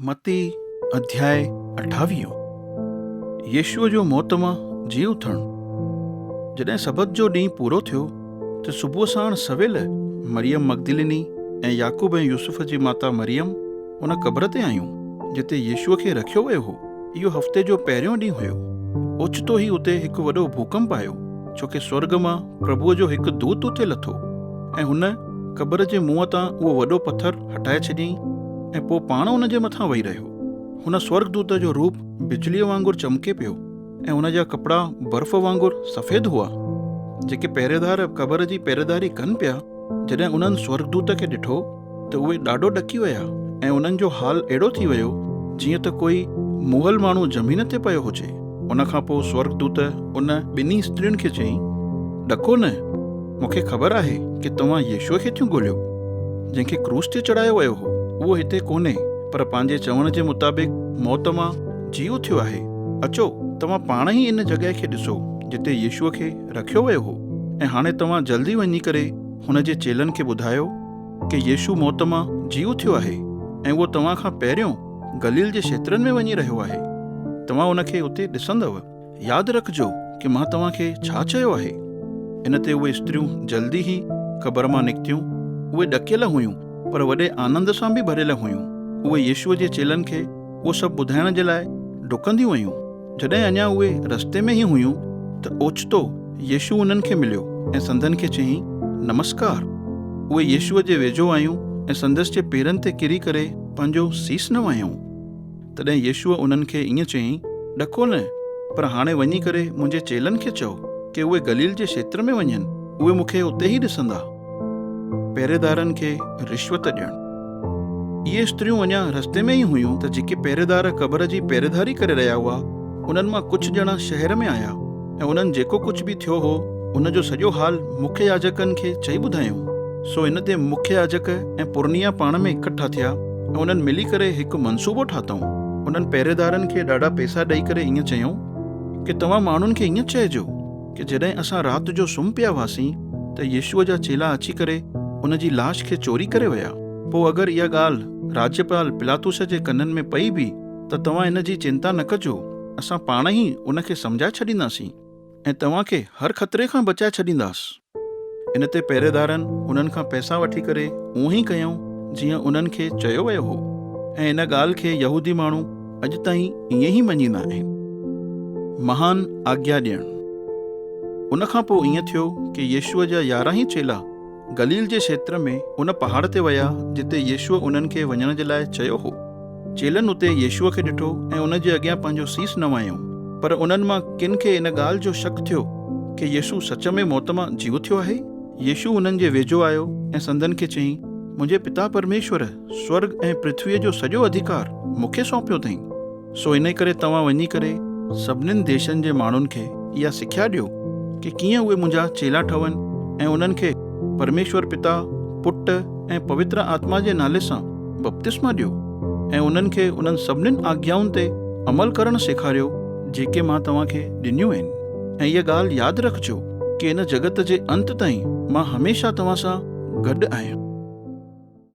متي اڌياء اٺاويهون. يسوع جو موت مان جي اٿڻ. جڏهن سبت جو ڏينهن پورو ٿيو ته صبح ساڻ سويل مريم مگدليني ۽ يعقوب ۽ يوسف جي ماتا مريم ان قبر تي آيون، جتي يسوع کي رکيو ويو هو. اهو هفتي جو پهريون ڏينهن هيو. اوچتو ئي اتي هڪ وڏو ڀوڪنپ آيو، ڇو ڪي سورڳ مان پرڀوء جو هڪ دوت اتي لٿو ۽ هن قبر جي منهن تان اهو وڏو پٿر هٽائي ڇڏيائين ۽ پوء پاڻ ان جي مٿان ويهي رهيو. هن سورڳدوت جو روپ بجليء وانگر چمڪي پيو ۽ هن جا ڪپڙا برف وانگر سفيد هئا. جيڪي پهريدار قبر جي پهريداري ڪن پيا، جڏهن انهن سورڳدوت کي ڏٺو ته اهي ڏاڍو ڏڪي ويا ۽ انهن جو حال اهڙو ٿي ويو جيئن ته ڪوئي مئل ماڻهو زمين تي پيو هجي. ان کان پوء سورڳدوت ان ٻنهي استرين کي چيائين، ڏڪو نه، مون کي خبر آهي ڪي توهان يسوع کي ٿيون ڳوليو، جنهن کي ڪروس تي چڙهايو ويو هو. اهو هتي ڪونهي، پر پنهنجي چوڻ جي مطابق موت مان جي اٿيو آهي. اچو، توهان پاڻ ئي ان جڳهه کي ڏسو، جتي يسوع کي رکيو ويو هو ۽ هاڻي توهان جلدي وڃي ڪري هن جي چيلن کي ٻڌايو ڪي يسوع موت مان جي اٿيو آهي ۽ اهو توهان کان پهريون گليل جي کيترن ۾ وڃي رهيو آهي. توهان ان کي اتي ڏسندؤ. ياد رکجو ڪي مان توهان کي ڇا چيو آهي. ان تي اهي استريون جلدي ئي قبر مان نڪتيون. اهي ڏڪيل هيون پر وڏي آنند سان به ڀريل هيون. اهي يسوع جي چيلن کي اهو سڀ ٻڌائڻ جي لاء ڊڪنديون ويون. جڏهن اڃا اهي رستي ۾ ئي هيون ته اوچتو يسوع انهن کي مليو ۽ سندن کي چيائين، نمسڪار! اهي يسوع جي ويجهو آيون ۽ سندس جي پيرن تي ڪري ڪري پنهنجو سيس نوايائون. تڏهن يسوع انهن کي ائين چيائين، ڏڪو نه، پر هاڻي وڃي ڪري منهنجي چيلن کي چئو ڪي اهي گليل جي کيتر ۾ وڃن، اهي مون کي اتي ئي ڏسندا. پهريدارن کي رشوت ڏيڻ. اهي استريون اڃا رستي ۾ ئي هيون ته جيڪي پهريدار قبر جي پهريداري ڪري رهيا هئا، انهن مان ڪجهه ڄڻا شهر ۾ آيا ۽ انهن جيڪو ڪجهه به ٿيو هو، ان جو سڄو حال مکيه ياجڪن کي چئي ٻڌايائون. سو ان تي مکيه ياجڪ ۽ پرنيا پاڻ ۾ اڪٺا ٿيا ۽ انهن ملي ڪري هڪ منصوبو ٺاتائون. انهن پهريدارن کي ڏاڍا پئسا ڏئي ڪري ائين چيائون ڪي توهان ماڻهن کي ائين چئجو ڪي جڏهن اسان رات جو سمهه پيا هئاسين ته يسوع جا چيلا اچي ڪري ان جي لاش کي چوري ڪري ويا. پوء اگر اها ڳالهه راجيپال پلاطوس جي ڪنن ۾ پئي به ته توهان ان جي چنتا نه ڪجو، اسان پاڻ ئي ان کي سمجهائي ڇڏينداسين ۽ توهان کي هر خطري کان بچائي ڇڏينداس. ان تي پهريدارن انهن کان پئسا وٺي ڪري اونهن ئي ڪيائون جيئن انهن کي چيو ويو هو ۽ ان ڳالهه کي يهودي ماڻهو اڄ تائين ائين ئي مڃيندا آهن. مهان آگيا ڏيڻ. ان کان پوء ائين ٿيو ڪي يسوع جا 11 ئي چيلا گليل جي کيتر ۾ ان پهاڙ تي ويا جتي يسوع انهن کي وڃڻ جي لاء چيو هو. چيلن اتي يسوع کي ڏٺو ۽ ان جي اڳيان پنهنجو سيس نوايائون. پر انهن مان ڪن کي ان ڳالهه جو شڪ ٿيو ڪي يسوع سچ ۾ موت مان جي اٿيو آهي. يسوع انهن جي ويجهو آيو ۽ سندن کي چيائين، منهنجي پتا پرميشور سورڳ ۽ پرٿويء جو سڄو اڌڪار مون کي سونپيو اٿائين. سو انهيء ڪري توهان وڃي ڪري سڀنين ديشن جي ماڻهن کي اها سکيا ڏيو ڪي ڪيئن اهي منهنجا چيلا ٺهن ۽ انهن کي پرميشور پتا، پٽ ۽ پوتر آتما جي نالي سان بپتسما ڏيو ۽ انهن کي انهن سڀنين آگيائن تي عمل ڪرڻ سيکاريو جيڪي مان توهان کي ڏنيون آهن. ۽ اها ڳالهه ياد رکجو ڪي هن جڳت جي انت تائين مان هميشه توهان سان گڏ آهيان.